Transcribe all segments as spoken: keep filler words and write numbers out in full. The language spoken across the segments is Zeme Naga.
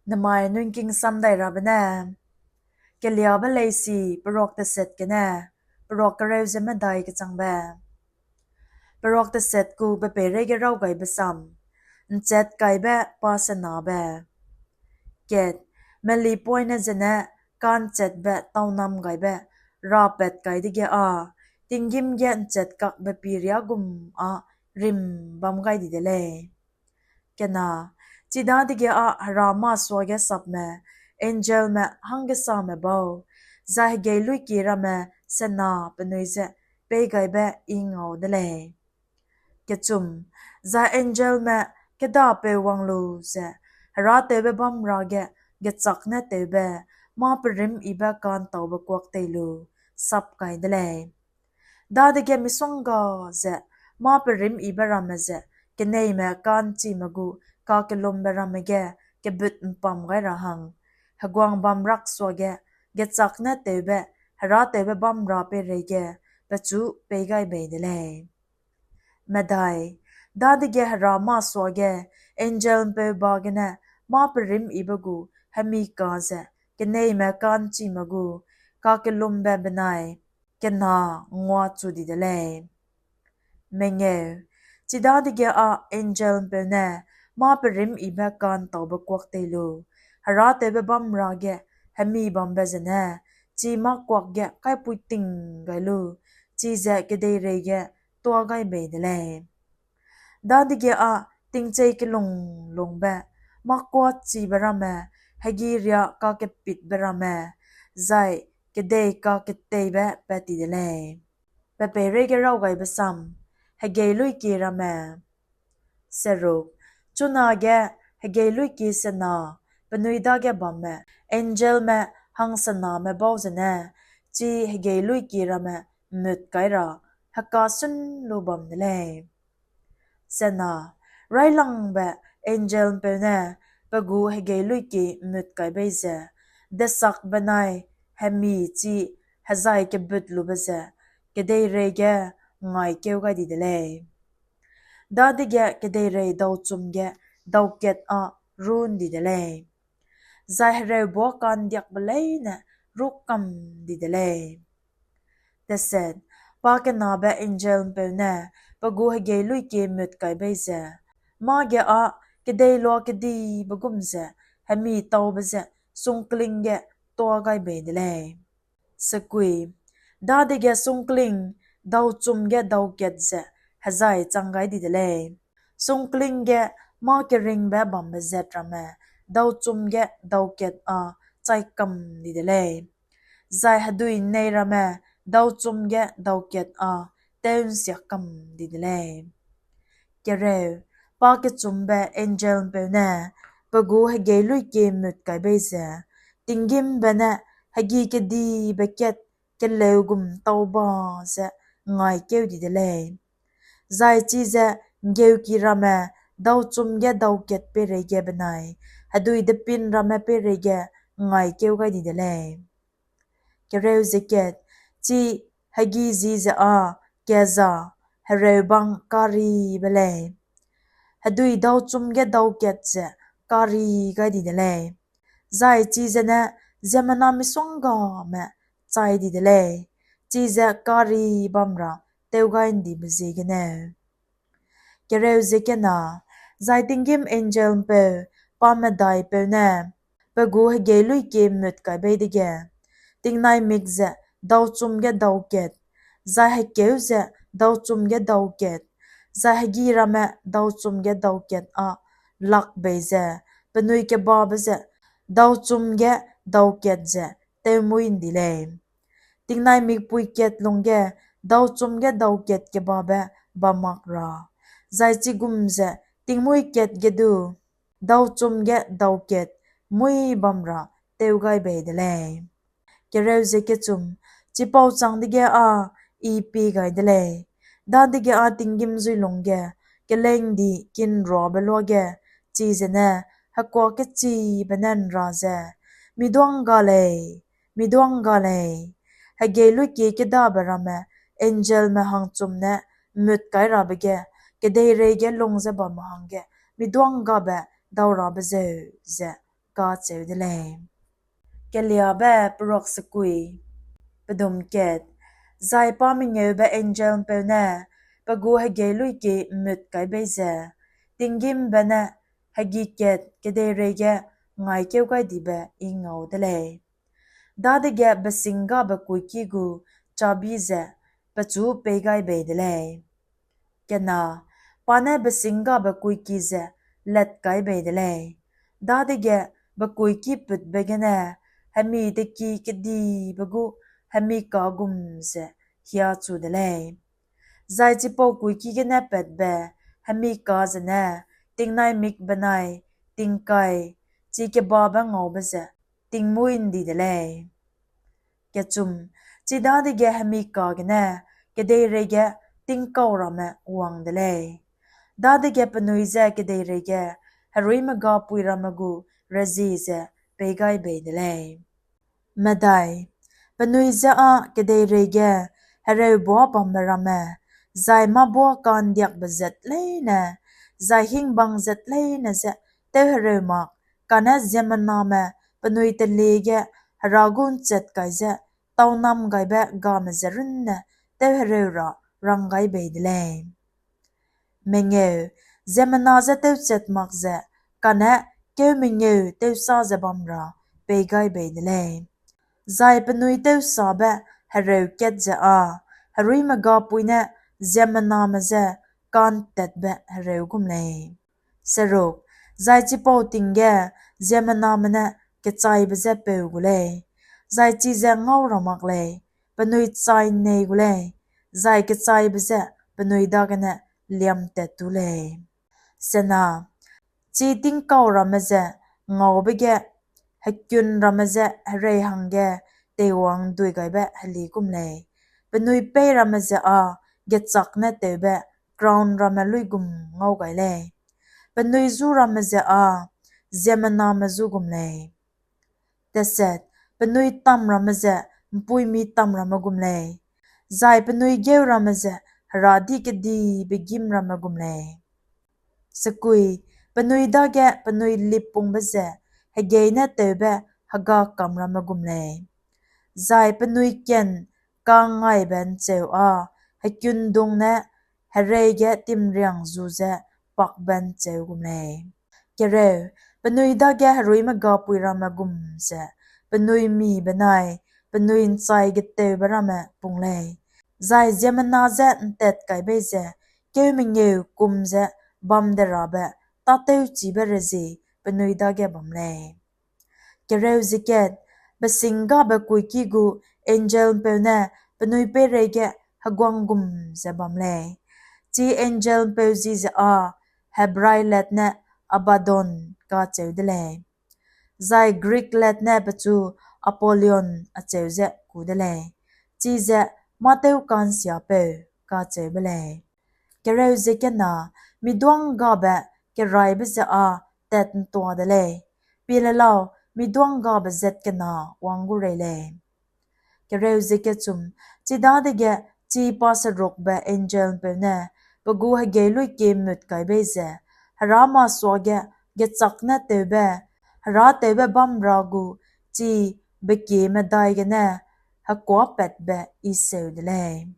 Nemai nui ’ngking sam dai rabe ne, Keliabe Leisi, peruak tesat gene peruak kereu ze medai kechangbe. Peruak tesat gu pe peireige raw gaibe sam, ’nchat kaibe pa senabe. Kat, melipoine zene ka'nchatbe tâu nam gaibe rapat kai dege â, tinggîm ge ’nchatkakbe pi riâ gum â rim bam gai di de lei. Kena, chidadege â Hera masuage sapme, angelme hanggesame bau, zai hegeiluîkie ramme sena penui ze peigaibe I ngau de lei. Kechum, zai angelme kêdapeu wang lu ze, herâtewbe bâm ra ge gechâk ne tewbe mâ perîmyibe ka'ntaube kuak tei lu sap kai de lei. Dadege misongga ze mâ perîmyibe ramme ze keneime ka'nchime gu kakellumbe ramme ge kebut ’mpam gai ra hang, heguang bamrak suage gechâk ne tewbe herâtewbe bâm ra peireige pechu pei gai bei de lei. Medai, dadege Hera masuage angel'mpeu ba gene mâ perîmyibe gu hemi ka ze keneime ka'nchime gu kakellumbe benai kena nguachu di de lei. Mengeu, chidadege â angel'mpeu ne mâ perîmyibe ka'ntaube kuak tei lu, herâtewbe bâm ra ge hemi bambe zene, chi mâ kuak ge kaipui ting gai lu, chize kedeirei ge tuâ gai bei de lei. Dadege â tingchei kelung lungbe, mâ kuachibe ramme, hegî riâ kakepitbe ramme, zai kedei kaketeibe pat ti de lei. Pe peireige raw gaibe sam, hegeiluîkie ramme. Seruk, chunage hegeiluîkie sena penui dage bamme, angelme hangsename bau zene, chi hegeiluîkie ramme mut kai ra heka sîn lu bam de lei. Sena, raîlangbe angel'mpeu ne pe gu hegeiluîkie mut kai bei ze, desak benai hemi chi hezai kebut lube ze, kedeirei ge ngaikeu gai di de lei. Dadege kedeirei dauchum ge daukat â rû ’ndi de lei, zai hereubuâ ka'ndiakbe leine rûkam di de lei. Teset, pakenabe angel'mpeu ne pe gu hegeiluîkie mut kai bei ze, mâ ge â kedeiloa kedibe gum ze hemi taube ze sungkling ge tuâ gai bei de lei. Sekui, dadege sungkling dauchum ge daukat ze hezai chang gai di de lei. Sungkling ge mâ keringbe bambe zat ramme dauchum ge daukat â chai kam di de lei, zai hedui ’nnei ramme dauchum ge daukat â tew'nsia kam di de lei. Kereu, pakechumbe angel'mpeu ne pe gu hegeiluîkie mut kai bei ze, tinggîmbe ne hegî kedibe kat keleu gum tauba ze ngaikeu di de lei, zai chize ’nggeuki ramme dauchum ge daukat peireige benai hedui depin ramme peireige ngaikeu gai di de lei. Kereu ze kat, chi hegî ji ze â keza hereubang karibe lei, hedui dauchum ge daukat ze kari gai di de lei, zai chize ne ziemmena misonggame chai di de lei, chize kari bam ra tew gai ’ndibe ziegeneu. Kereu ze kena, zai tinggîm angel'mpeu pa medaipeu ne pe gu hegeiluîkie mut kai bei dege, tingnai mik ze dauchum ge daukat, zai hekeu ze dauchum ge daukat, zai hegî ramme dauchum ge daukat â lak bei ze, penui kebabe ze dauchum ge daukat ze tewmui ’ndi lei. Tingnai mikpui kat lungge dauchum ge daukat kebabe bam mak ra, zai chigum ze tingmuî kat ge du dauchum ge daukat muî bam ra tew gai bei de lei. Kereu ze kechum, chipau chang dege â I pie gai de lei. Dadege â tinggîm zui lungge kelengdi kinruabe luage, chize ne hekuâ kechibe ne ’nra ze, Mi duângga lei, mi duângga lei, hegeiluîkie kêdabe ramme angelme hangchum ne mut kai rabe ge kedeirei ge lung ze bamme hangge mi duânggabe daurabe zeu, ze kacheu de lei. Keliabe peruak sekui. Pedum kat. Zai pa mengeube angel ’mpeu ne pe gu hegei luiki ’mmut kai bei ze, tinggîmbe ne hegi kat kedeirei ge ngaikeu gai dibe I ngau de lei. Dadege besinggabe kuiki gu chabi ze pechu pei gai bei de lei. Kena, pa ne besinggabe kuiki ze let kai bei de lei. Dadege bekuiki putbe gene hemi deki kedibe gu hemi ka gum ze hiachu de lei. Zai chipau kuiki gene patbe hemi ka zene tingnaimik benai tingkai, chi kebabe ngaube ze tingmuî ’ndi de lei. Kechum, chidadege hemi ka gene kedeirei ge tingkau ramme wang de lei. Dadege penui je kedeirei ge heruime gapui ramme gu rezie ze pei gai bei de lei. Medai, penui je â kedeirei ge hereu buâ bambe ramme, zai mâ buâ ka'ndiakbe zat leine, zai hingbang zat leine je tewhereu mak, kane ziemmename penui telie ge Hera gu ’nchet kai ze tâunam gaibe game ze runne tewhereu ra rang gai bei de lei. Mengeu, ziemmena je tewchat mak ze, kane keu mengeu tewsa ze bam ra pei gai bei de lei. Zai penui tewsabe hereu kat ze â heruime gapui ne ziemmename je ka'ntatbe hereu gum lei. Seruk, zai chipau ting ge ziemmename ne kechaibe je peu gu lei, zai chize ngau ra mak lei, penui chai ’nnei gu lei, zai kechaibe je penui dagene liamtat tu lei. Sena, chi tingkau ramme ze ngaube ge hekun ramme ze herei hangge teiwang dui gaibe heli gum lei. Penui pei ramme ze â gechâk ne tewbe crown ramme luigum ngau gai lei. Penui zu ramme ze â ziemmename zu gum lei. Teset, penui tam ramme ze ’mpuimi tam ramme gum lei, zai penui geu ramme ze heradi kedibe gîm ramme gum lei. Sekui, penui dage penui lippungbe ze hegei ne tewbe hega kam ramme gum lei, zai penui ken kangaibe ’ncheu â hekundung ne herei ge timriang zu ze pakbe ’ncheu gum lei. Kereu, penui dage heruime gapui ramme gum ze penui mî benai penui ’nchai getewbe ramme pung lei, zai ziemmena je ’ntat kai bei ze keu mengeu kum ze bam de rabe tâtewchibe rezie penui dage bam lei. Kereu ze kat, besinggabe kuiki gu angel'mpeu ne penui peireige heguang gum ze bam lei. Chi angel'mpeu ji ze â Hebrai let ne Abaddon kacheu de lei, zai Greek let ne pechu Apollyon acheu ze ku de lei, chize mâ-tewka'nsiapeu kacheube lei. Kereu ze kena, miduânggabe keraibe ze â tat'ntua de lei. Pie le lau, miduânggabe zat kena wang gu rei lei. Kereu ze kechum, chidadege chi pa serukbe angel'mpeu ne pe gu hegei luiki ’mmut kai bei ze, Hera masuage gechâk ne tewbe, Hera tewbe bam ra gu chi bekie medai gene hekuâpatbe I seu de lei.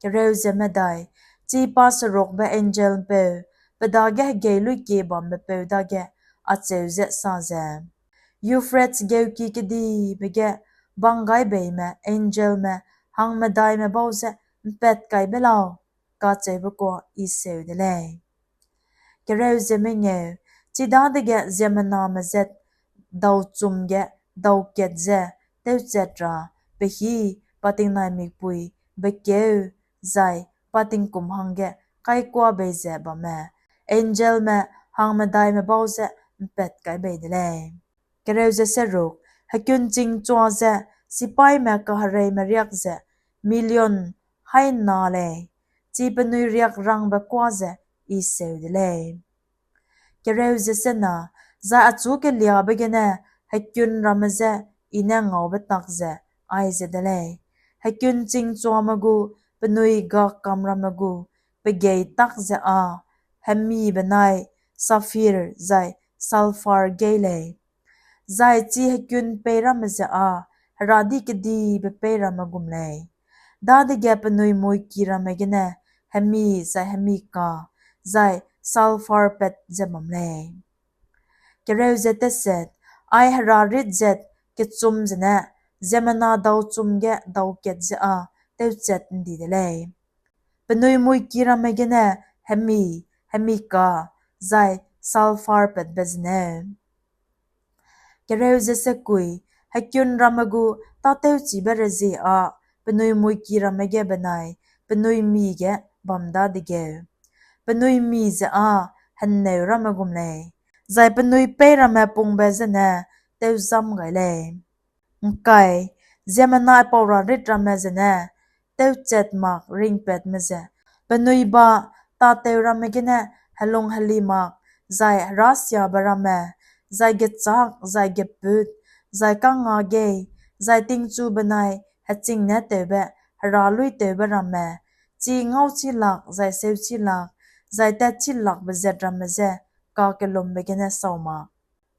Kereu ze medai, chi pa serukbe angel'mpeu pe dage hegei luiki bambepeu dage acheu ze sa ze, Euphrates geuki kedibe ge bang gai beime angelme hangmedaime bau ze ’mpat kai be lau, kacheube kuâ I seu de lei. Kereu ze mengeu, chidadege ziemmename zat dauchum ge daukat ze tewchat ra pe hî pa tingnaimikpui bekeu zai pa tingkum hangge kaikuâ bei ze bamme angelme hangmedaime bau ze ’mpat kai bei de lei. Kereu ze seruk, hekunching chua ze sipaîme kahereime riak ze million haî ’nna lei, chi penui riak rangbe kuâ ze I seu de lei. Kereu ze sena, zai achu keliâbe gene hekun ramme je I ne ngaube tak ze aize de lei: Hekunching chuame gu penui gakam ramme gu pegei tak ze â hemi benai saphir zai sulfur gei lei. zai chi hekun pei ramme ze â heradi kedibe pei ramme gum lei; dadege penui muiki ramme gene hemi zai hemi ka, zai sulfur pat ze bam lei. Kereu ze teset, ai hera ritzet kechum zene ziemmena dauchum ge daukat ze â tewchat ’ndi de lei; penui muiki ramme gene hemi, hemi ka, zai sulfur patbe zene. Kereu ze sekui, hekun ramme gu tâtewchibe rezie â penui muiki ramme ge benai penui mi ge bam dadegeu, penui mi ze â henneu ramme gum lei, zai penui pei ramme pungbe zene tewzam gai lei. ’Ngkai, ziemmena aipau ra rit ramme zene tewchat mak ringpatme ze penui ba tâtew ramme gene helung heli mak, zai herasiabe ramme, zai gechâk, zai gepût, zai kangngâgei, zai tingchu benai heching ne tewbe hera luîtewbe ramme, chi ngauchi lak, zai seuchi lak, zai tatchi lakbe zat ramme je kakellumbe gene sau mak.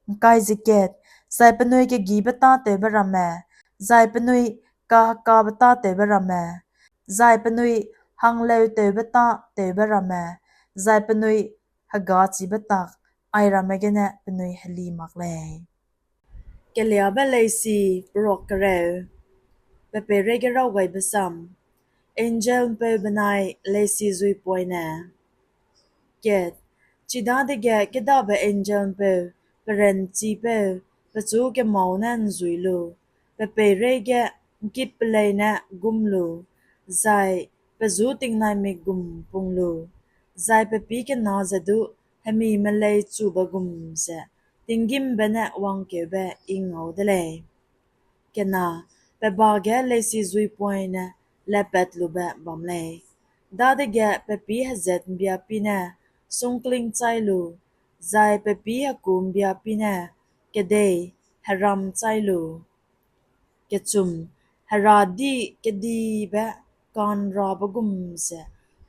’Ngkai ze kat, zai penui kegîbe tâtewbe ramme, zai penui kahekabe tâtewbe ramme, zai penui hangleutewbe tâtewbe ramme, zai penui hegachibe tak, airamme gene penui heli mak lei. Keliâbe Leisi, Peruak Kereu. Pe peireige raw gaibe sam: Angel'mpeu benai Leisi Zuipoine. Kat, chidadege kêdabe angel'mpeu peranchipeu pechu kemâu ne ’nzui lu, pe peireige ’ngkip pe leine gum lu, zai pe ju tingnaimik gum pung lu, zai pe pî kena ze du hemi melei chube gum ze tinggîmbe ne wangkeube I ngau de lei. Kena, pe ba ge Leisi Zuipoine lepatlube bam lei. Dadege pe pî hezat ’mbia pî ne sungkling chai lu, zai pe pî heku ’mbia pî ne kedei heram chai lu. Kechum, heradi kedibe ka'nrabe gum ze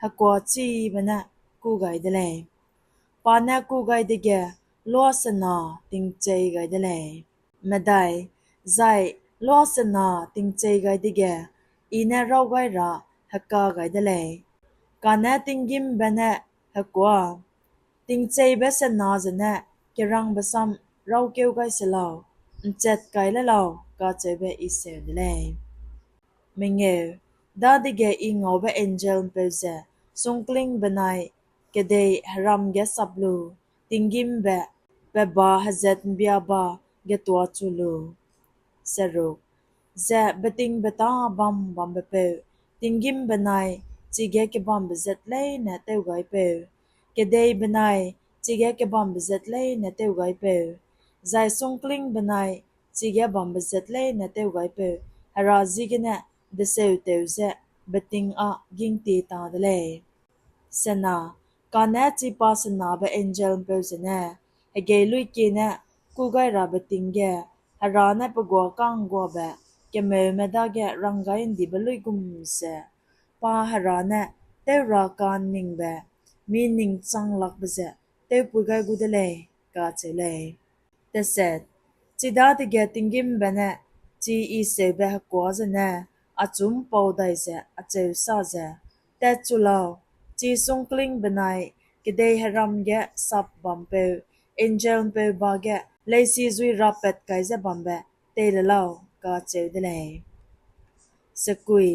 hekuâchibe ne kû gai de lei. Pa ne kû gai dege luasena tingchei gai de lei. Medai, zai luasena tingchei gai dege I ne raw gai ra heka gai de lei. Kane tinggîmbe ne hekuâ, tingcheibe sena zene kerangbe sam rawkeu gai se lau, ’nchat kai le lau, kacheube I seu de lei. Mengeu, dadege I ngaube angel'mpeu ze sungkling benai kedei heram ge sap lu, tinggîmbe pe ba hezat ’mbia ba getuachu lu. Seruk, ze betingbeta bam bambepeu, tinggîm benai chige kebambe zat leine tewgaipeu, kedei benai chige kebambe zat leine tewgaipeu, zai sungkling benai chige bambe zat leine tewgaipeu, Hera ziegene deseutew ze beting â gingtie ta de lei. Sena, kane chipa senabe angel'mpeu zene hegei luîkie ne kû gai rabe ting ge, Hera ne pe guâ ka'ngguabe kemeume dage ranggai'ndibe luigum ze, pa Hera ne tew ra ka'nningbe, mi ning chang lakbe ze tewpui gai gu de lei, kacheu lei. Teset, chidadege tinggîmbe ne chi I seube hekuâ zene achu ’mpau dai ze acheu sa ze, Tatchu lau, chi sungkling benai kedei heram ge sap bampeu, angel'mpeu ba ge leisizui rapat kai ze bambe tei le lau, kacheu de lei. Sekui,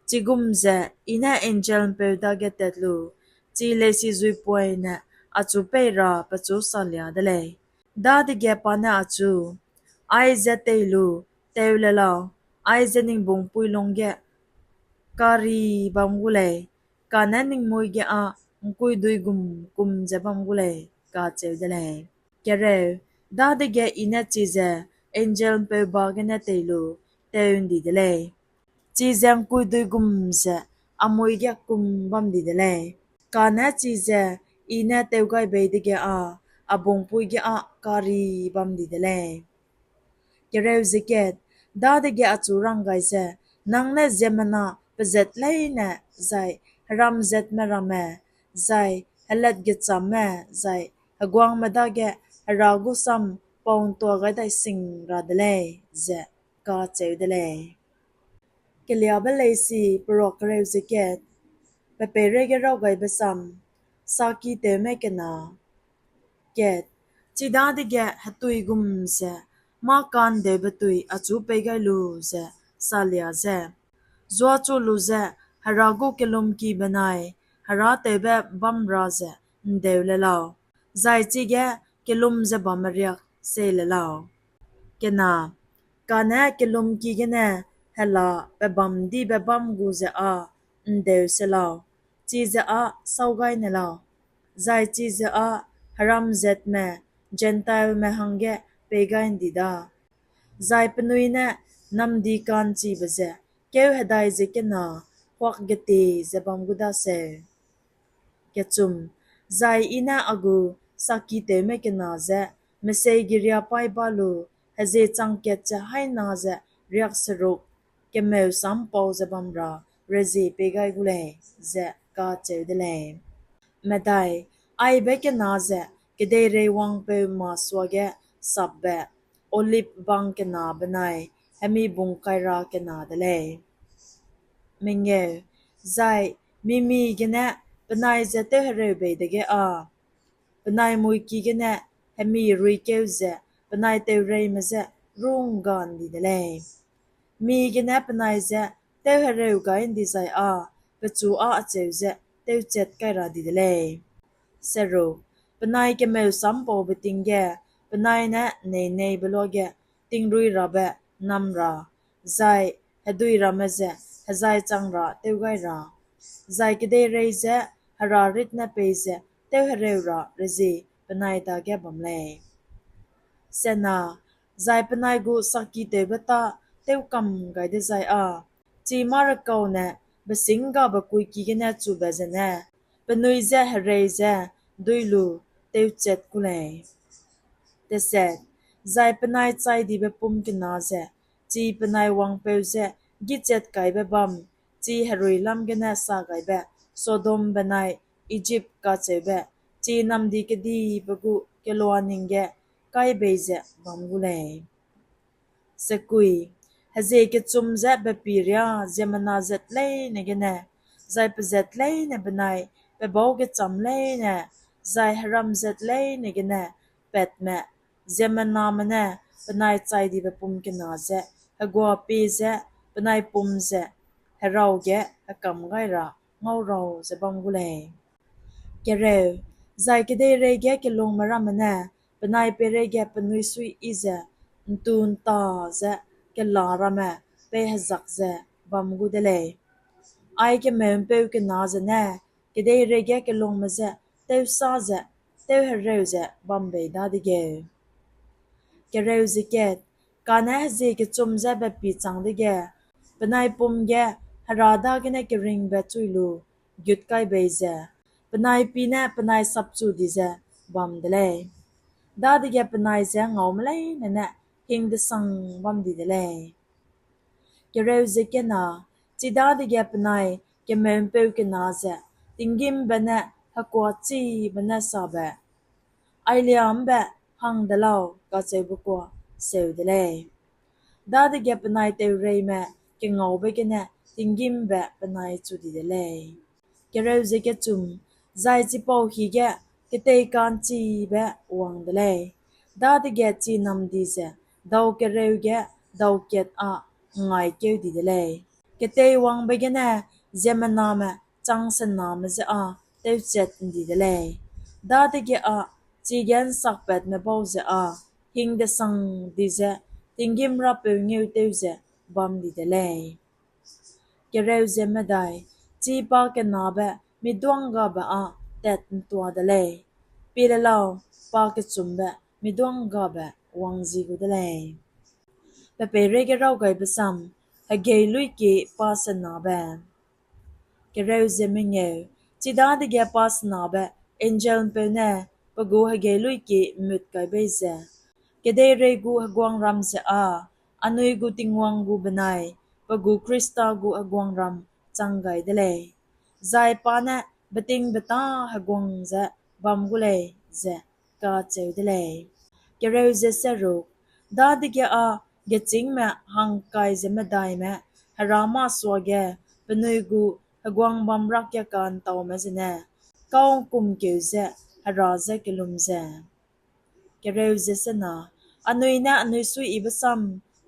chigum ze I ne angel'mpeu dage tat lu, chi leisizui poine achu pei ra pechu salia de lei. Dadege pa ne achu, Aize tei lu, teu le lau, aize ning bungpui lungge kari bam gu lei, kane ning mui ge â ’ngkuidui gum kum ze bam gu lei, kacheu de lei. Kereu, dadege I ne chize angel'mpeu ba gene tei lu, teu ’ndi de lei. Chize ’ngkuidui gum ze a mui ge kum bam di de lei. Kane chize I ne tewgai bei dege â a bungpui ge â kari bam di de lei. Kereu ze kat, dadege achu rang gai ze, Nang ne ziemmena pezat leine, zai heram zatme ramme, zai helatgechamme, zai heguangme dage Hera gu sam pau ’ntua gai dai sing ra de lei, ze kacheu de lei. Keliâbe leisi peruak kereu ze kat, pe peireige raw-gaibe sam, sakitewme kena. Kat, chidadege hetui gum ze, mâ ka'ndeube tui achu pei gai lu ze, salia ze, zuachu lu ze, Hera gu kellumki benai herâtewbe bâm ra ze ’ndeu le lau, zai chige kellum ze bamme riak sei le lau. Kena, kane kellumki gene hela pe bamdibe bâm gu ze â ’ndeu se lau, chize â sâu gai ne lau, zai chize â heram zatme Gentileme hangge pei gai ’ndi da, zai penui ne namdi ka'nchibe ze kêu hedai ze kena huakgetie ze bam gu daseu. Kechum, zai I ne a gu sakitewme kena je mesei giriapaî ba lu, hezie chang kat ze haî na ze riakseruk kemeu sam pau ze bam ra rezie pei gai gu lei, ze kacheu de lei. Medai, aibe kena ze kedeirei wangpeu masuage sapbe, olib bang kena benai hemi bung kaira kena de lei. Mengeu, zai mi-mi gene penai je tewhereu bei dege â, penai muiki gene hemi ruikeu ze penai teureime je rûngga ’ndi de lei. Mi gene penai je tewhereu gai ’ndi zai â, pechu â acheu ze tewchat kai ra di de lei. Seruk, penai kemeu sam paube ting ge, penai ne neineibe luage tingrui rabe nam ra, zai hedui ramme ze hezai chang ra tew gai ra, zai kedeirei je Hera ritne peize tewhereu ra rezie penai dage bam lei. Sena, zai penai gu sakitewbe tâ tewkam gai dezai â, chi mâ-rekaune besînggabe kuiki gene chube zene, penui je herei ze dui lu tewchat gu lei. Teset, zai penai chaidibe pum kena ze, chi penai wangpeu je gîchat kaibe bâm, chi herui lam gene sa gaibe Sodom benai Ijip kacheube, chi namdi kedibe gu keloa ning ge kai bei ze bam gu lei. Sekui, hezie kechum je bepi riâ ziemmena zat leine gene, zai pezat leine benai pebau gechâm leine, zai heram zat leine gene patme ziemmename ne penai chaidibe pum kena je heguapie ze penai pum ze herau ge hekam gai ra ngaurau ze bam gu lei. Kereu, zai kedeirei ge kelungme ramme ne penai peireige penui suiyi ze ’ntu ’nta ze kela ramme pei hezak ze bam gu de lei. Ai kemeu'mpeu kena zene kedeirei ge kelungme je tewsâ ze tewhereu ze bam bei dadegeu. Kereu ze kat, kane hezie kechum je bepi chang dege, penai pum ge Hera dagene keringbe chui lu gut kai bei ze, penai pi ne penai sapchu di ze bam de lei. Dadege penai je ngaume leine ne hingdesang bam di de lei. Kereu ze kena, chidadege penai kemeu'mpeu kena ze tinggîmbe ne hekuachibe ne sabe, Ailiâ ’mbe hang de lau, kacheube kuâ seu de lei. Dadege penai teureime kengaube gene tinggîmbe penai chu di de lei. Kereu ze kechum, zai chipau hige ketei ka'nchibe wang de lei. Dadege chi namdi ze dau kereu ge dau kat â ngaikeu di de lei. Keteiwangbe gene ziemmename chang sename je â tewchat ’ndi de lei. Dadege â chige ’nsakpatme bau ze â hingdesang di ze tinggîm Rapeu ngeutew ze bam di de lei. Kereu ze medai, chi pakenabe miduânggabe â tat'ntua de lei. Pie le lau, pakechumbe miduânggabe wang zi gu de lei. Pe peireige raw gaibe sam, Hegeîluîkie Pasenabe. Kereu ze mengeu, chidadege pasenabe angel'mpeu ne pe gu hegeîluîkie ’mmut kai bei ze, kedeirei gu heguangram ze â, anui gu Tingwang gu benai pe gu Khrista gu heguangram chang gai de lei, zai pa ne betingbeta heguang ze bam gu lei, ze kacheu de lei. Kereu ze seruk. Dadege â gechîngme hangkai ze medaime Hera masuage penui gu heguang bamrak ge ka'ntaume zene, kau ’ngkumkeu ze Hera je kellum ze, Kereu ze sena. Anui ne anui suiyibe sam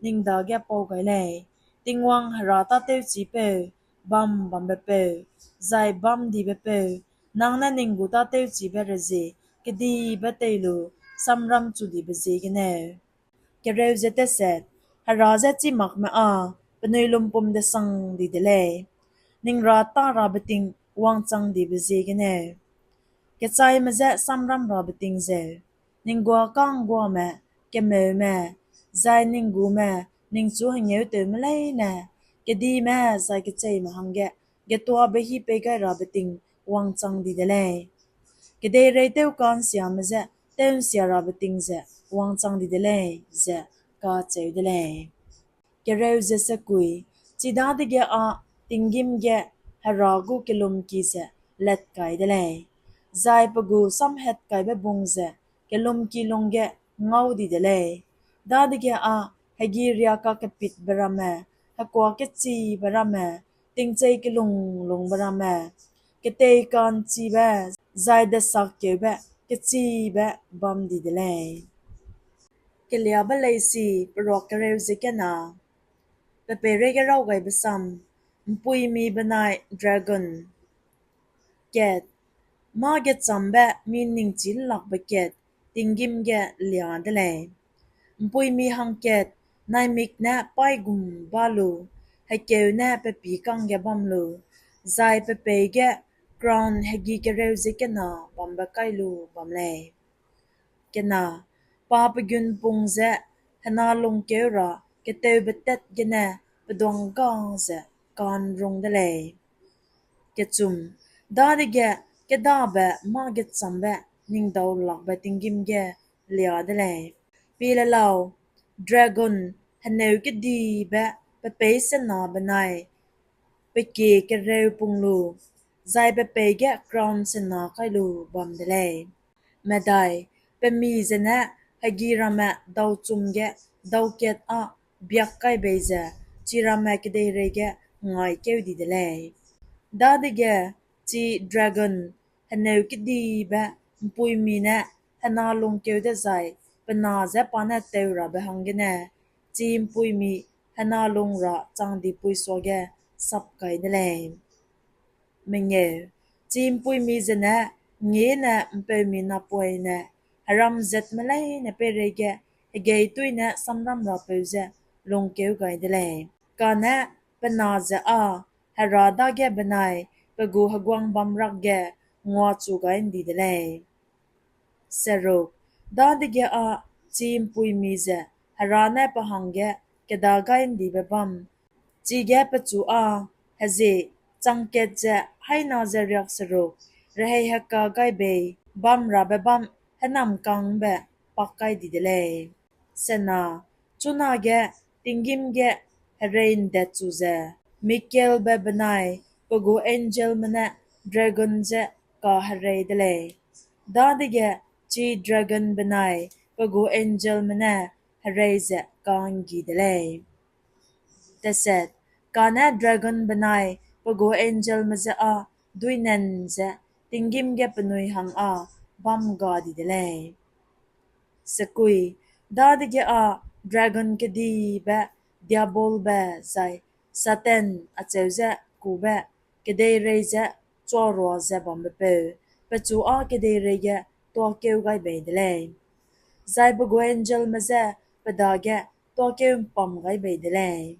ning dage pau gai lei: Tingwang Hera tâtewchipeu, bam bambepeu, zai bamdibepeu, nang ne ning gu tâtewchibe rezie kedibe tei lu samram chu dibe ziegeneu. Kereu ze teset. Hera je chîmakme â penui lumpum desang di de lei, ning ra tâ rabe ting wangchang dibe ziegeneu. Kechaime je samram rabe ting zeu, ning guâ ka'ngguame, kemeume, zai ning gume ningchu hengêutewme leine, kedime zai kecheîme hangge getuabe hî pei gai rabe ting wangchang di de lei. Kedeirei tewka'nsiame je tew'nsia rabe ting ze wangchang di de lei, ze kacheu de lei. Kereu ze sekui. Chidadege â tinggîm ge Hera gu kellumki ze let kai de lei, zai pe gu samhatkaibe bung ze kellumki lungge ngau di de lei. Dadege â hegi riâ kakepitbe ramme, hekuâ kechibe ramme, tingchei kelung lungbe ramme, ketei ka'nchibe, zai desakkeube kechibe bam di de lei. Keliâbe leisi, peruak kereu ze kena. Pe peireige raw gaibe sam: Mpuimi benai Dragon. Kat, mâ gechâmbe mi ningchî lakbe kat tinggîm ge liâ de lei. Mpuimi hangkat, naimik ne paî gum bâ lu, hekeu ne pe pî kangge bam lu, zai pe peî ge crown hegi kereu ze kena bambe kai lu bam lei. Kena, pa pe gunpung ze hena lungkeu ra ketewbe tat gene peduang ga ze ka'nrung de lei. Kechum, dadege kêdabe mâ gechâmbe ning dau lakbe tinggîm ge liâ de lei. Pie le lau, dragon heneu kedibe pe peî sena benai pe kie kereu pung lu, zai pe peî ge crown sena kai lu bam de lei. Medai, pe mi zene hegi ramme dauchum ge daukat â biak kai bei ze, chi ramme kedeirei ge ngaikeu di de lei. Dadege chi dragon heneu kedibe mpuimi ne hena lungkeu dezai, pe na je pa ne teu rabe hanggene, chi mpuimi hena lung ra chang di pui suage sap kai de lei. Mengeu, chi mpuimi zene ngiêne mpeumi napoine heram zatme leine peireige hegeitui ne samram rapeu ze lungkeu gai de lei. Kane pe na ze â Hera dage benai pe gu heguang bamrak ge nguachu gai ’ndi de lei. Seruk, dadege â chi mpuimi ze Hera ne pe hangge kêda gai ’ndibe bam, chige pechu â hezie changkat ze haîna ze riakseruk rehei heka gai bei bam rabe bam hênamkang ’mbe pak kai di de lei. Sena, chunage tinggîm ge herei ’ndetchu ze Michaelbe benai pe gu angelme ne dragon je kaherei de lei. Dadege chi dragon benai pe gu angelme ne herei ze ka'nggi de lei. Teset, kane dragon benai pe gu angelme je â duînan ze tinggîm ge penui hang â bam ga di de lei. Sekui, dadege â dragon kedibe, Diabolbe zai Satan acheu ze kube, kedeirei ze chuarua ze bambepeu, pechu â kedeirei ge tuâkeu gai bei de lei, zai pe gu angelme je pe dage tuâkeu ’mpam gai bei de lei.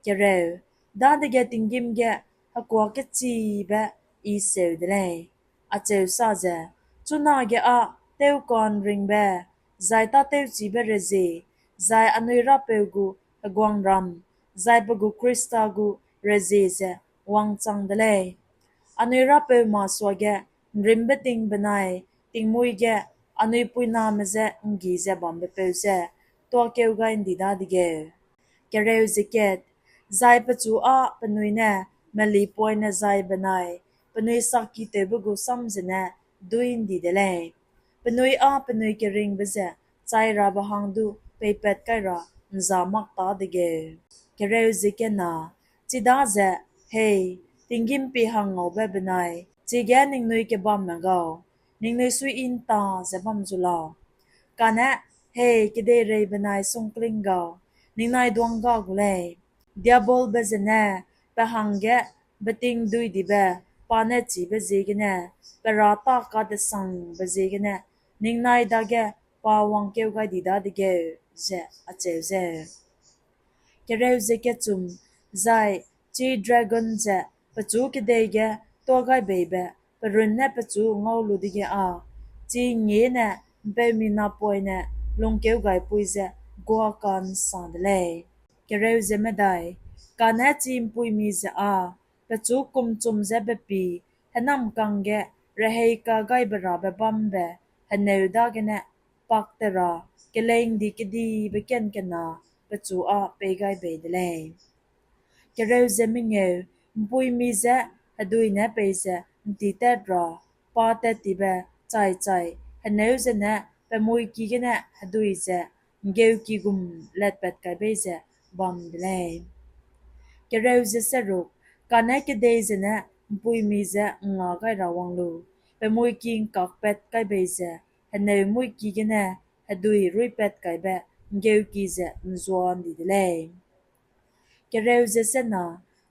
Kereu, dadege tinggîm ge hekuâ kechibe I seu de lei, acheu sa ze, chunage â tewka'nringbe, zai tâtewchibe rezie, zai anui Rapeu gu heguangram, zai pe gu Khrista gu rezie ze wangchang de lei. Anui Rapeu masuage ’nrîmbe ting benai tingmuî ge anui puiname je ’nggi ze bambepeu je tuâkeu gai ’ndi dadegeu. Kereu ze kat, zai pechu â penui ne melipoine zai benai penui sakkitewbe gu sam zene duî ’ndi de lei. Penui â penui keringbe ze chai rabe hang du peipat kai ra ’nza mak tâ degeu. Kereu ze kena, chidaze, hei, tinggîm pie hangngaube benai, chige ningnui kebamme gau, ningnui suiyi ’nta ze bam zu lau. Kane, hei, kedeirei benai sungkling gau, ningnai duângga gu lei. Diabolbe zene pe hangge beting duidibe pa ne chîbe ziegene, pe râta kadesangbe ziegene, ningnai dage pa wangkeu gai di dadegeu, ze acheu zeu. Kereu ze kechum, zai chi dragon ze pechu kedei ge tuagaibeibe pe runne pechu ngau lu dege â, chi ngiene ’mpeumi napoine lungkeugaipui ze guâ ka'nsang de lei. Kereu ze medai, kane chi ’mpuimi ze â, pechu kumchum ze bepi, hênamkang ge rehei kagaibe rabe bambe heneu dagene pak te ra, keleîngdi kedibe ken kena pechu â pei gai bei de lei. Kereu ze mengeu, ’mpuimi je hedui ne peize ’ntitat ra, pa tattibe chai-chai heneu zene pe muiki gene hedui ze ’nggeuki gum latpat kai bei ze bam de lei. Kereu ze seruk, kane kedei zene ’mpuimi je ’ngngâ gai ra wang lu, pe muiki ’ngkakpat kai bei ze heneu muiki gene hedui ruipat kaibe ’nggeuki ze ’nzua ’ndi de lei. Kereu ze sena,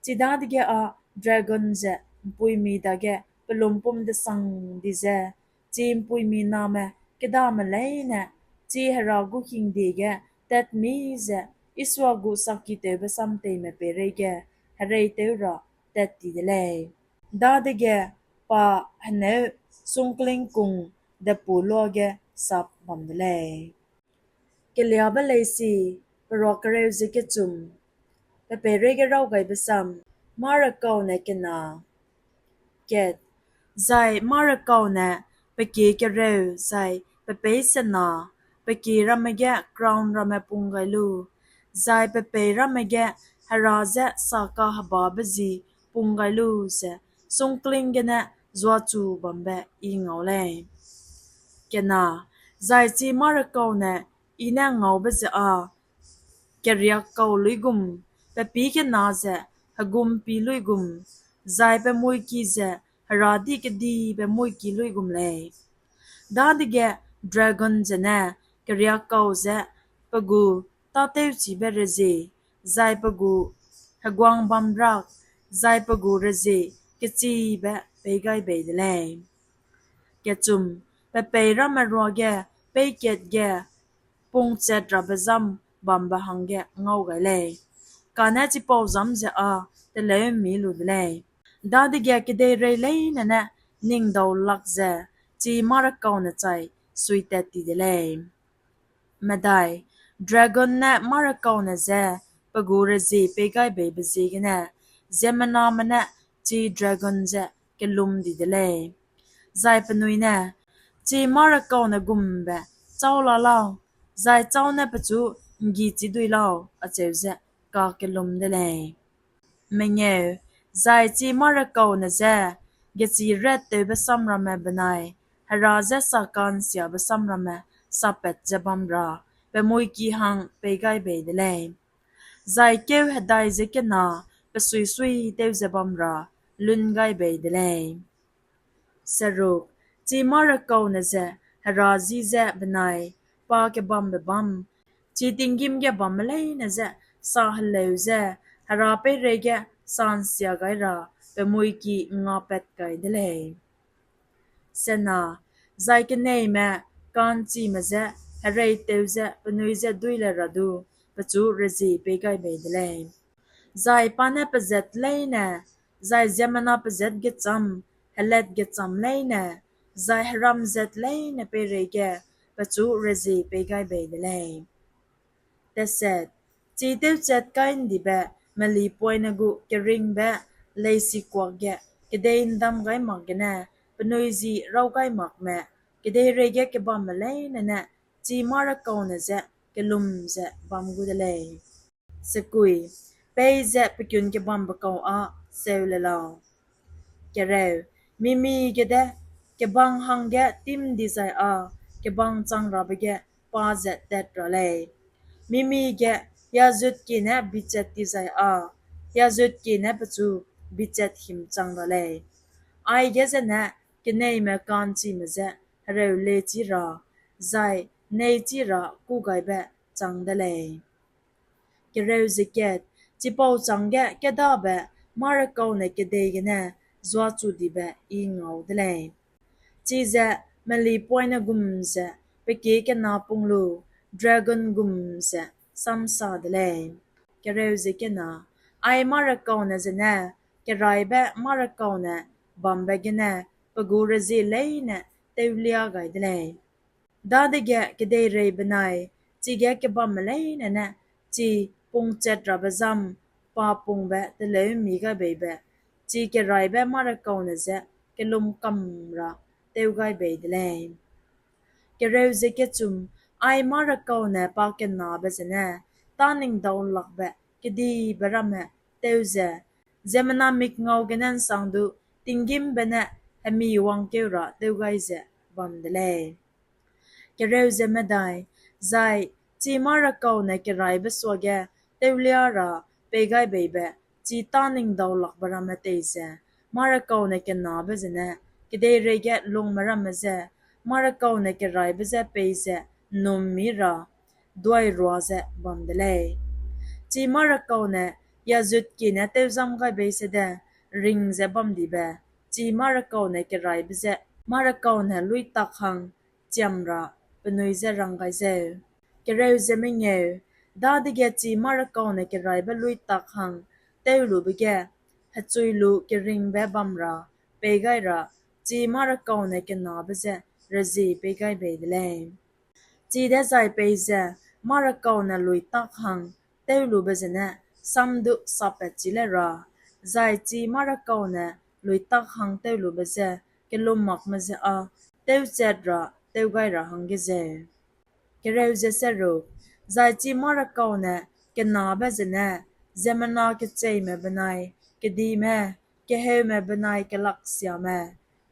chidadege â dragon ze ’mpuimi dage pe lumpum desang di ze, chi ’mpuimi name kêdame leine, chi Hera gu hingde ge tatmi ze Isua gu sakitewbe samteime peireige hereitew ra tat ti de lei. Dadege pa heneu sungkling kung depu luage sap bam de lei. Keliâbe leisi, peruak kereu ze kechum, pe peireige raw gaibe sam, mâ-rekaune kena. Kat, zai mâ-rekaune pe kie kereu zai pe peî sena, pe kie ramme ge crown ramme pung gai lu, zai pe peî ramme ge Hera je sakahebabe ji pung gai lu ze sungkling gene zuachu bambe I ngau lei. Kena, zai chi mâ-rekaune I ne ngaube ze â, keriak kau luigum, pe pî kena ze hegum pî luigum, zai pe muiki ze heradi kedibe muiki luigum lei. Dadege dragon zene keriak kau ze pe gu tâtewchibe rezie, zai pe gu heguang bamrak, zai pe gu rezie kechibe pei gai bei de lei. Kechum, pe peî ramme ruage peikat ge pungchat rabe zam bambe hangge ngau gai lei. Kane chipau zam ze â teleu'mmi lu de lei. Dadege kedeirei leine ne ning dau lak ze chi mâ-rekaune chai suitat ti de lei. Medai, dragon ne mâ-rekaune je pe gu rezie pei gai beibe ziegene, ziemmename ne chi dragon je kellum di de lei. Zai penui ne, chi mâ-rekaune gumbe châu la lau, zai châu ne pechu ’nggi chi dui lau, acheu ze kakellum de lei. Mengeu, zai chi mâ-rekaune je gechî rattewbe samramme benai Hera je saka'nsiabe samramme sappat ze bam ra pe muiki hang pei gai bei de lei. Zai kêu hedai ze kena pe suisuitew ze bam ra lun gai bei de lei. Seruk, chi mâ-rekaune ze Hera ji je benai pa kebambe bâm, chi tinggîm ge bamme leine je sa heleu ze Hera peireige sa'nsia gai ra pe muiki ’ngngâpat kai de lei. Sena, zai keneime ka'nchime je hereitew ze penui je dui le ra du pechu rezie pei gai bei de lei. Zai pa ne pezat leine, zai ziemmena pezat gechâm, helat gechâm leine, zai heram zat leine peireige pechu rezie pei gai bei de lei. Teset, chi tewchat kai ’ndibe melipoine gu keringbe leisikuak ge kedei ’ndam gai mak gene penui ji raw gai makme, kedeireige kebamme leine ne chi mâ-rekaune je kellum ze bam gu de lei. Sekui, peize pe kun kebambe kau â seu le lau. Kereu, mimi gede, kebang hangge tîm dizai â, kebang chang rabe ge pa ze tat ra lei. Mimi ge hiazutkie ne bichat ti zai â, hiazutkie ne pechu bichat himchang ra lei. Aige zene keneime ka'nchime je hereu lechi ra, zai neichi ra kûgaibe chang de lei. Kereu ze kat, chipau chângge kêdabe mâ-rekaune kedei gene zuachu dibe I ngau de lei. Chize melipoine gum ze pe kie kena pung lu dragon gum ze samsa de lei. Kereu ze kena, ai mâ-rekaune zene keraîbe mâ-rekaune bambe gene pe gu rezie leine tewlia gai de lei. Dadege kedeirei benai chige kebamme leine ne chi pungchat rabe zam pa pungbe teleu'mmi gai beibe chi keraîbe mâ-rekaune je kellum kam ra tew gai bei de lei. Kereu ze kechum, ai mâ-rekaune pakenabe zene tâningdaulakbe kedibe ramme tew ze, ziemmena mikngau gene ’nsang du tinggîmbe ne hemi wangkeu ra tew gai ze bam de lei. Kereu ze medai, zai chi mâ-rekaune keraîbe suage tewlia ra pei gai beibe chi tâningdaulakbe ramme tei ze, mâ-rekaune kenabe zene kedeireige lungme ramme je mâ-rekaune keraîbe je peize ’nnum'mmi ra duairua ze bam de lei. Chi mâ-rekaune hiazutkie ne tewzam gai bei sede ring ze bamdibe chi mâ-rekaune keraîbe je mâ-rekaune luîtak hang chiam ra penui je rang gai zeu. Kereu ze mengeu, dadege chi mâ-rekaune keraîbe luîtak hang tewlube ge hechui lu keringbe bam ra pei gai ra chi mâ-rekaune kenabe je rezie pei gai bei de lei. Chidezai peize mâ-rekaune luîtak hang tewlube zene sam du sappat chi le ra, zai chi mâ-rekaune luîtak hang tewlube je kellum makme ze â tewchat ra tew gai ra hangge zeu. Kereu ze seruk, zai chi mâ-rekaune kenabe zene ziemmena kecheîme benai kedime, keheume benai kelaksiame,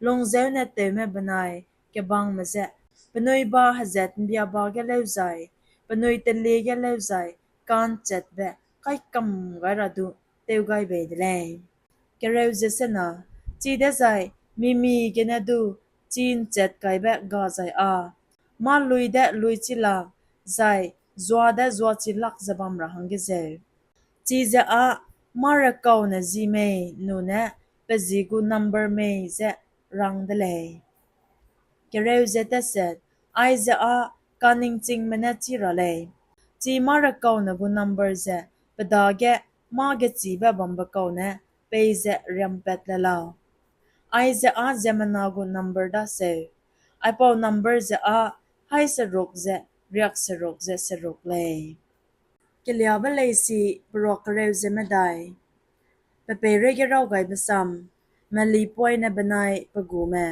lungzeu ne tewme benai kebangme je penui ba hezat ’mbiaba ge lêuzai, penui telie ge lêuzai ka'nchatbe kai kam gai ra du tew gai bei de lei. Kereu ze sena, chidezai mimi gene du chi ’nchat kaibe ga zai â, mâ-luî de luîchi lak, zai zua de zuachi lak ze bam ra hangge zeu. Chize â mâ-rekaune ji mei nune pe ji gu number mei ze rang de lei. Kereu ze teset, aize â kaningchingme ne chî ra lei. Chi mâ-rekaune gu number ze pe dage mâ-gechibe bambe kau ne peize riampat le lau. Aize â ziemmena gu number daseu. Aipau number ze â haî seruk ze riak seruk ze seruk lei. Keliabe leisi peruak kereu ze medai. Pe peireige raw gaibe sam, melipoine benai pe gume.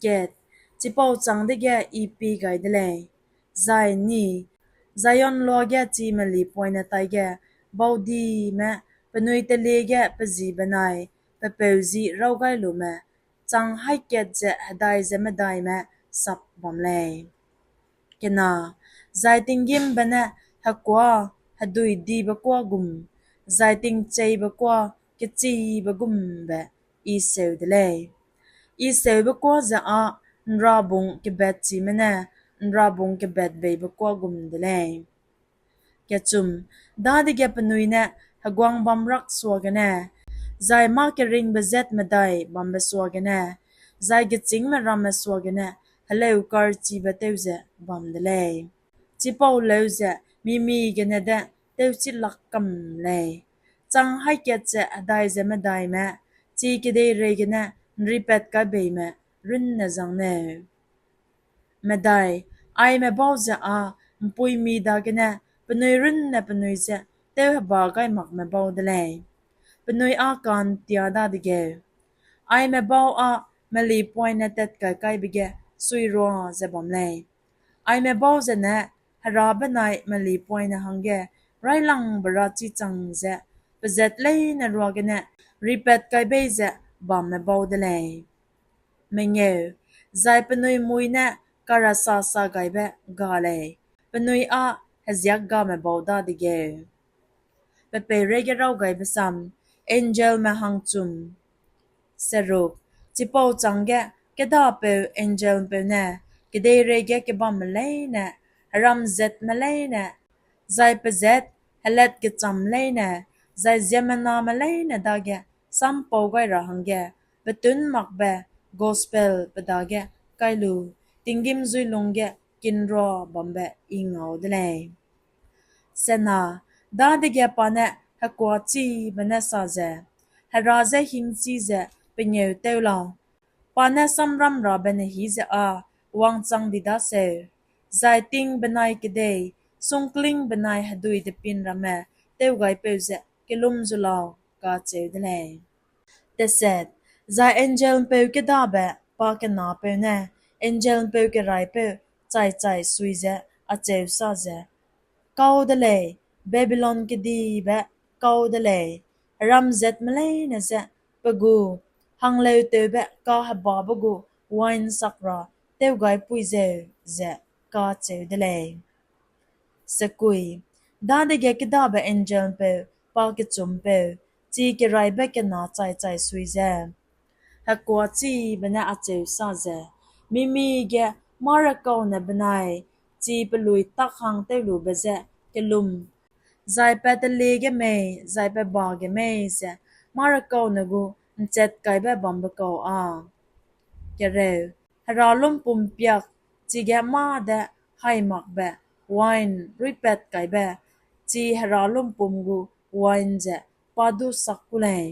Kat, chipau châng dege I pie gai de lei. Zai ni, Zion luage chi melipoine taige baudime penui telie ge pe ji benai pe peu ji raw gai lume chang haî kat ze hedai ze medaime sap bam lei. Kena, zai tinggîmbe ne hekuâ hedui dibe kuâ gum, zai tingcheibe kuâ kechibe gumbe I seu de lei. I seube kuâ ze â ’nrabung kebetchime ne ’nrabung kebetbeibe kuâ gum de lei. Kechum, dadege penui ne heguang bamrak suagene, zai mâ keringbe zat medai bambe suagene, zai gechîngme ramme suagene heleu karchibe tew ze bam de lei. Chipau leu ze mimi gene de tewchi lak kam lei. Chang haî kat ze hedai ze medaime, chi kedeirei gene ’nripat kaibeime runne zangneu. Medai, aime bau ze â ’mpuimi dagene penui runne penui je tewheba gai makme bau de lei. Penui â ka'ntia dadegeu, aime bau â melipoine tat kai kaibe ge suirua ze bam lei. Aime bau zene Hera benai melipoine hangge raîlangbe rachi chang ze pezat leine ruagene ripat kai bei ze bamme bau de lei. Mengeu, zai penui mui ne karasa sa gaibe ga lei, penui â heziâk game bau dadegeu. Pe peireige raw gaibe sam, angelme hangchum. Seruk, chipau chângge kêdapeu angelpeu ne, kedeireige kebamme leine, heram zatme leine, zai pezat helat gechâm leine, zai ziemmename leine dage sampau gai ra hangge, petûn makbe gospel pe dage kai lu, tinggîm zuilung ge kinrua bambe I ngau de lei. Sena, dadege pa ne hekuachibe ne sa ze, Hera je hingchi ze pengêutew lau, pa ne samramrabe nehî ze â wangchang di daseu, zai ting benai kedei, sungkling benai hedui depin ramme tewgaipeu ze kellum zu lau, kacheu de lei. Teset, zai angel'mpeu kêdabe pakenapeu ne angel'mpeu keraîpeu chaichai sui ze acheu sa ze, Kau de lei, Babilon kedibe kau de lei, heram zatme leine je pe gu hangleutewbe kahebabe gu wain sak ra tewgaipui zeu, ze kacheu de lei. Sekui, dadege kêdabe angel'mpeu pakechumpeu chi keraîbe kena chaichai sui ze, hekuachibe ne acheu sa ze, Mimige mâ-rekaune benai chi peluî tak hang tewlube je kellum, zai pa telie ge mei zai pa ba ge mei ze mâ-rekaune gu ’nchetkaibe bambe kau â. Kereu, Hera lumpum piak chige mâ de haî makbe wain ruîpat kaibe, chi Hera lumpum gu wain ze pa du sak gu lei.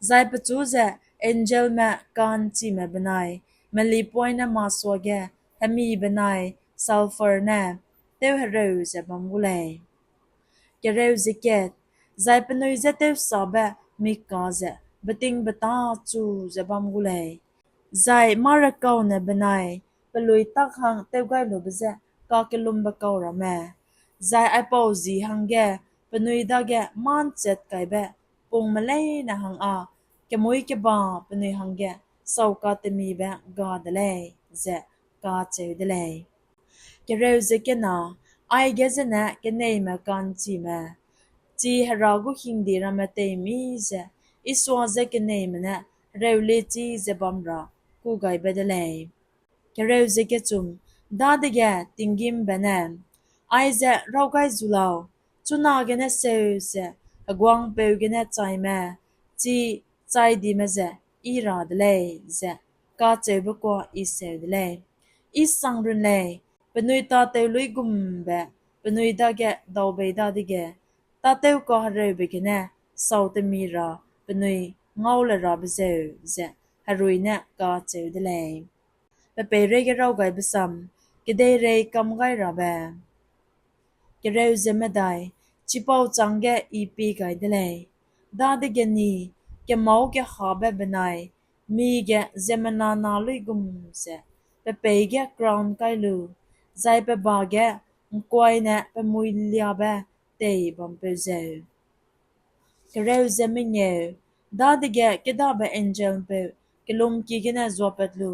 Zai pechu ze angelme ka'nchime benai melipoine masuage hemi benai sulphur ne tewhereu ze bam gu lei. Kereu ze kat, zai penui je tewsabe mika ze betingbeta chu ze bam gu lei, zai mâ-rekaune benai peluî tak hang tewgailube je kakellumbe kau ramme, zai aipau ji hangge penui dage mâ-’nchet kaibe pungme leine hang â kemuî keba penui hangge sau katemibe ga de lei, ze kacheu de lei. Kereu ze kena, aige zene keneime ka'nchime, chi Hera gu hingde ramme teimi ze Isua je keneime ne reulechi ze bam ra kûgaibe de lei. Kereu ze kechum, dadege tinggîmbe ne, Aize raw gai zu lau, chunagene seu ze heguangpeu gene chaime, chi chaidime ze I ra de lei, ze kacheube kuâ I seu de lei. I sangrun lei, penui tâtew luigumbe penui dage daubei dadege, tâtew kahereube gene sau temi ra penui ngau le rabe zeu, ze herui ne kacheu de lei. Pe peireige raw gaibe sam, kedeirei kam gai rabe. Kereu ze medai, chipau chângge I pie gai de lei. Dadege ni, kemâu kehabe benai mige ziemmena na luigum ze, pe peî ge crown kai lu, zai pe ba ge ’ngkuaine pe muiliabe tei bampeu zeu. Kereu ze mengeu, dadege kêdabe angel'mpeu kellumki gene zuapat lu,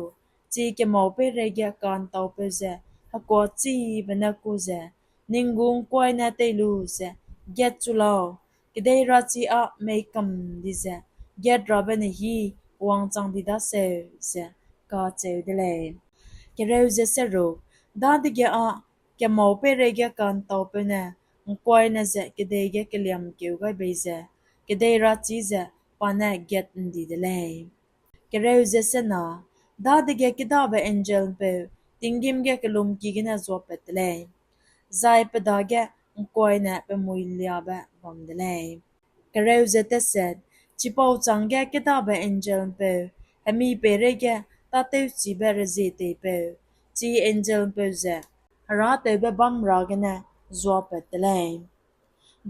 chi kemâu peireige ka'ntaupeu ze hekuachibe ne ku ze, Ning gu ’ngkuaine tei lu ze gatchu lau, kedei rachi â mei kam di ze gat rabe nehî wangchang di daseu, ze kacheu de lei. Kereu ze seruk, dadege â kemâu peireige ka'ntaupeu ne ’ngkuaine ze kedei ge keliamkeu gai bei ze, kedei rachi ze pa ne gat ’ndi de lei. Kereu ze sena, dadege kêdabe angel'mpeu tinggîm ge kellumki gene zuapat te lei, zai pe dage ’ngkuaine pe muiliabe bam de lei. Kereu ze teset, chipau chângge kêdabe angel'mpeu hemi peireige tâtewchibe rezieteipeu, chi angel'mpeu ze herâtewbe bâm ra gene zuapat te lei.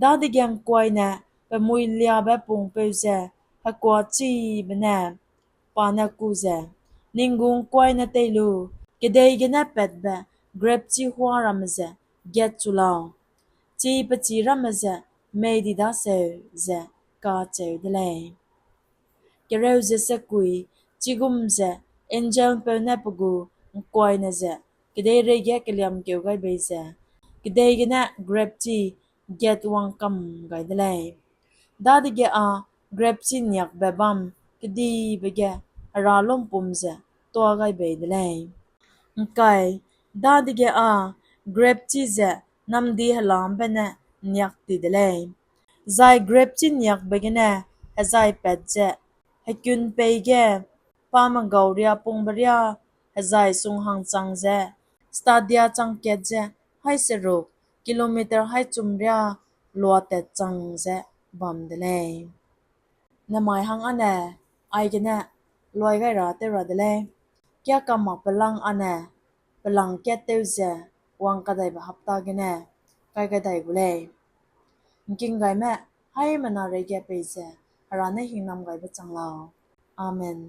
Dadege ’ngkuaine pe muiliabe pungpeu ze hekuachibe ne pa ne ku ze, Ning gu ’ngkuaine tei lu, kedei gene patbe grepchi hua ramme ze gatchu lau, chi pechî ramme ze mei di daseu, ze kacheu de lei. Kereu ze sekui, chigum ze angel'mpeu ne pe gu ’ngkuaine ze kedeireige keliamkeu gai bei ze, kedei gene grepchi gat wangkam gai de lei. Dadege â grepchi niakbe bâm kedibe ge Hera lumpum ze tuâ gai bei de lei. ’Ngkai, dadege â grepchi ze namdi helâmbe ne niak ti de lei, zai grepchi niakbe gene hezai pat ze hekun pei ge pame gau riâ pungbe riâ hezai sung hangchang ze, stadia chang kat ze haî seruk, kilometer haî chum riâ luatat chang ze bam de lei. Nemai hang âne aigene luai gai ra tew ra de lei. Kiâ kam mak pelang âne pelang kat tew ze wang kadaibe hapta gene kai kadai gu lei. ’Ngking gaime haîmena reige peize Hera ne hingnam gaibe chang lau. Amen.